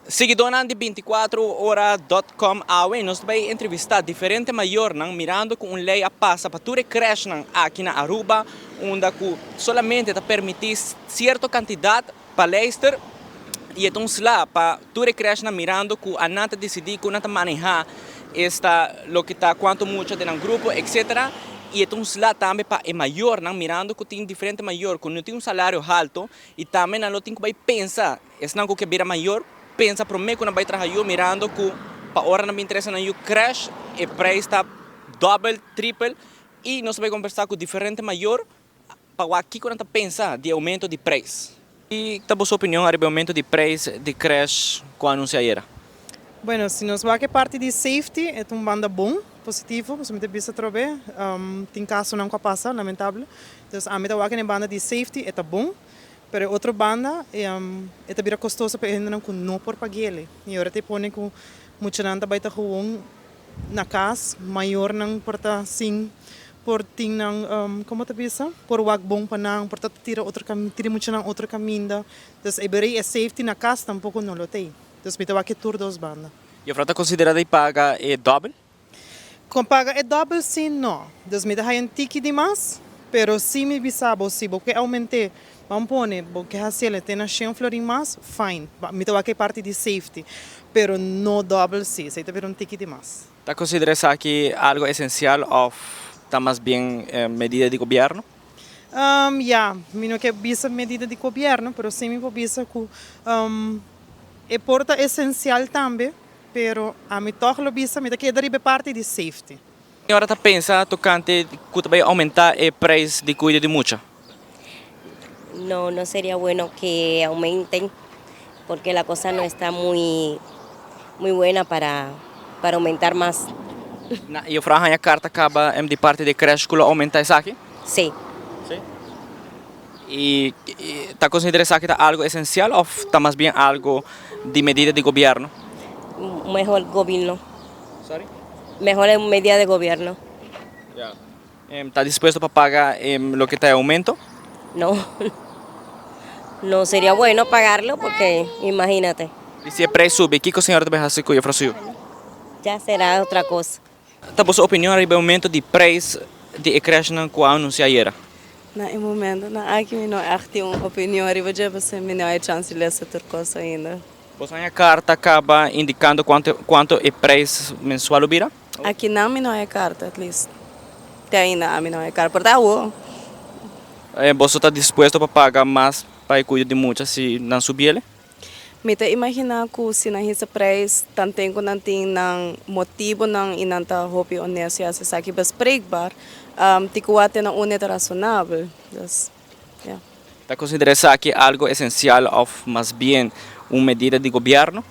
Siguidónan di 24ora.com, awe nos ta bai entrevistá diferente mayornan mirando ku un lei a pasa pa tur e krèshnan aki na Aruba unda ku solamente ta permití sierto kantidat pa leister i e ta un sla pa tur e krèshnan mirando ku anan ta disidí ku nan ta manehá esta loke ta kuantu mucha den nan grupo etcetera i e ta un sla tambe pa e mayornan mirando ku tin diferente mayor ku no tin un salario halto i tambe nan lo tin ku bai pensa. Esnan ku ke bira mayor, pensa promé ku nan bai traha yu mirando ku pa ora nan bin trese nan yu crèsh e prijs ta dòbel, tripel i nos ta bai kombersá ku diferente mayor pa wak kiko nan ta pensa di e oumento di prijs. Ki ta boso opinion ariba e oumento di prijs di crèsh ku a anunsiá ayera? Bueno, si nos wak e parti di safety e ta un banda bon, positivo, pasobra mi ta bisa atrobe tin kasonan ku a pasa, lamentable. Entonces ami ta wak e banda di safety e ta bon. Pero e otro banda e ta bira kostoso pa e hendenan ku no por pag'el. I ora ta e pone ku muchanan ta bai ta gewoon na kas, mayornan por ta sin por tin nan, komo ta bisa, por wak bon pa nan, por ta tira otro tira e muchanan otro kaminda. Dus e bira ei e safety na kas tampoko no lo ta ei. Dus mi ta wak e tur dos banda. Juffrouw ta konsidera di paga e dòbel? Con paga e dobbel si no. Dus mi ta haya un tiki di mas, pero si mi bisa bo si bo ke aumente, ban pone bo ke haciel te na shen florin mas, fine. Mi ta wak e parti di safety, pero no dobbel si, esey ta bira un tiki di mas. Ta considera esaki algo esencial of ta mas bien medida di gobierno? Ya, mi no ke bisa medida di gobierno, pero si mi por bisa cu e por ta esencial tambe. Pero ami tòg lo bisa mi ta keda riba e parti di safety. Mi ora ta pensa tokante ku ta bai oumentá e preis di kuido di mucha. No, no seria bueno ke aumenten porque la cosa no esta muy muy buena para para aumentar mas. Na juffrouw haña karta kaba di parti di crèche ku lo oumentá esaki? Sí. Sí. I ta konsidera esaki ta algo esensial òf ta mas bien algo di medida di gobièrnu? Mehor gobierno. Sorry? Mehor e medida di gobierno. Ya. Ta dispuesto pa paga loke ta e oumento? No. No seria bueno pagarlo porque imagínate. I si e preis subi, kiko señora ta bay hasi ku juffrouw su yu? Ya será otra cosa. Ta boso opinion riba e aumento di prijs di e crèshnan ku a anunsiá ayera? Na e momentonan aki mi no ègt tin un opinion riba dje pasobra mi no a e chans di lesa tur kos ainda. Boso haña karta kaba indikando kuantu kuantu e prijs mensual lo bira? Akinan mi no haña karta, at least te ainda ami no haña karta, por ta awo. Boso ta dispuesto pa paga mas pa e kuido di mucha si nan subiele? Mi ta imaginá ku si nan hisa preis, tanten ku nan tin nan motibunan i nan ta hopi onesto i hasi esaki bespreekbaar, tin ku wak te na unda e ta rasonabel. Dus, ya. Ta konsiderá esaki algu esensial òf mas bien un medida di gobièrnu?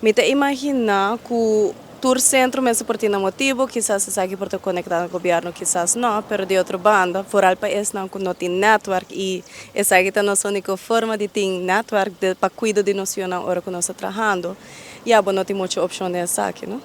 Mi ta imaginá ku tur sentro mester por tin nan motibu, kisas esaki por ta konektá na gobièrnu, kisas no, pero di otro banda, foral pa esnan ku no tin nètwèrk i esaki ta nos úniko forma di tin nètwèrk pa kuido di nos yunan ora ku nos ta trahando, ya bo no tin muchu opshon den esaki, no.